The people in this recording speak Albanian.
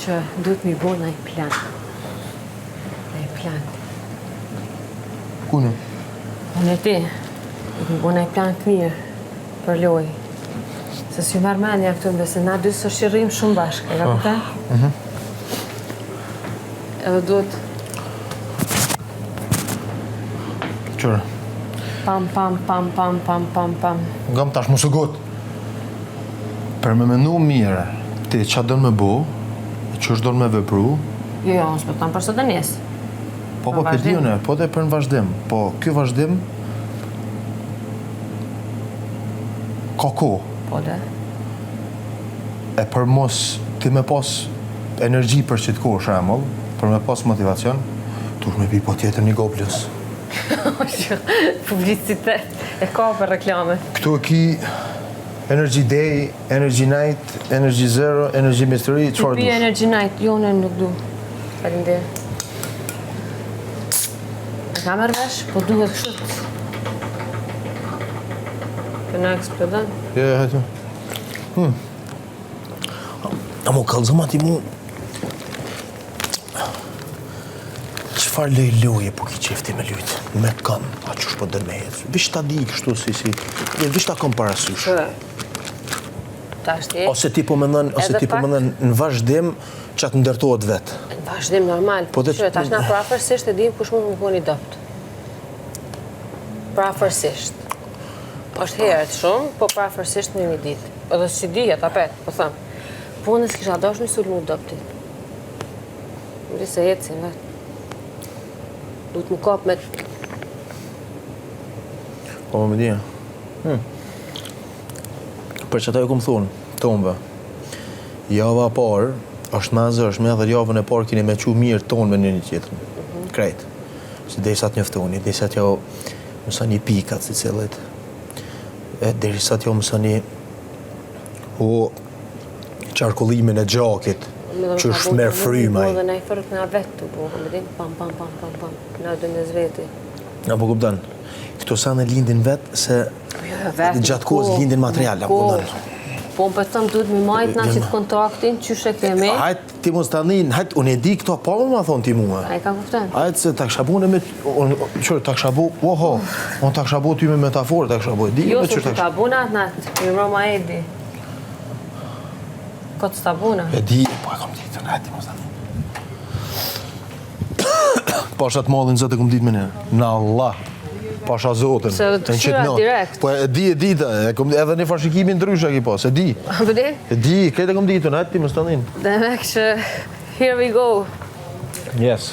Që duhet mi bo naj plan. Naj plan. Ku në? Unë e ti. Duhet mi bo naj plan të mirë për lojë. Se s'ju merr mendja këtu, se na dy s'është që rrim shumë bashkë, e ka ah. kupton? Mhm. Edhe duhet Qërë? Pam, pam, pam, pam, pam, pam, pam. Ngam tash mos u ngut. Për me menu mirë, ti ça don me bo, qysh don me vepru? Jo, jo, unë s'po të për sot e nesë. Po, po, pe di unë, po dhe për në vazhdim. Po, ky vazhdim, ka kohë. Po dhe. E për mos ti me pas energji për qitë kohë, shembull, për me pas motivacion, duhesh me pi patjetër një goplës. Publicitet, e ka për reklame. Këtu e ki Energy Day, Energy Night, Energy Zero, Energy Mystery, çfarë dush? Ti Energy Night, jo, unë nuk du. Faleminderit. E ka marrë vesh, po duhet kështu. Të na eksplodon. Jo, jo, hajtë. Hmm. A mu kallzoma ti mu Çfarë lloj loje po ki qef ti me lujt? Me kam, a qysh po don me ecë? Veç ta di kështu si si. Jo, veç ta kom parasysh. Tash ti. Ose ti po mendon, ose ti po mendon në vazhdim që të ndërtohet vet. Në vazhdim normal. Po dhe tash na përafërsisht e dim kush mund me kon i dobt. Përafërsisht. Është herët shumë, po përafërsisht në një ditë. Edhe si dihet apet, po them. Po unë s'kisha dashur me sulmu dobtin. Më se ecin, vetë. Duhet më kap me... Po më dhja. Hmm. Për që ata ju kom thonë, tonëve, java e parë, është ma e zëshme dhe javën e parë keni me qu mirë tonë me njëni-tjetrin. Mm -hmm. Krejt. Se derisa të njoftoni, derisa t'jo mësoni pikat secilit, e derisa t'jo mësoni o qarkullimin e gjakit, qysh merr fryma. Dhe na i fërët nga vetë të bo, më din, pam, pam, pam, pam, pam, na dy mes veti. A po kupton, këto sene lindin vetë se jo, jo, gjatë kohës lindin material, a po kupton. Po unë po them duhet me majtë na qitë kontaktin, qysh e kemi. Hajt, ti mos ta nin, hajt, unë e di këto, pa më ma thonë ti mua. A e ka kupton? Hajt, se ta kisha bu në me, unë, qërë, ta kisha bu, oho, unë ta kisha bu ty me metaforë, ta kisha bu, e di, jo, se ta bu në atë natë, mi mroma e di. Kot s'ta buna. E di, po e kom ditë, në ti mos ta Pasha të madhin Zot e kom ditë me një. Në Allah. Pasha Zotin. Se të këshyra direkt. Po e di, e di, e kom, edhe një farë shikimi ndryshe ki pas, e di. Po di? E di, krejt e kom ditë, në ti mos ta nin. Demek që, here we go. Yes.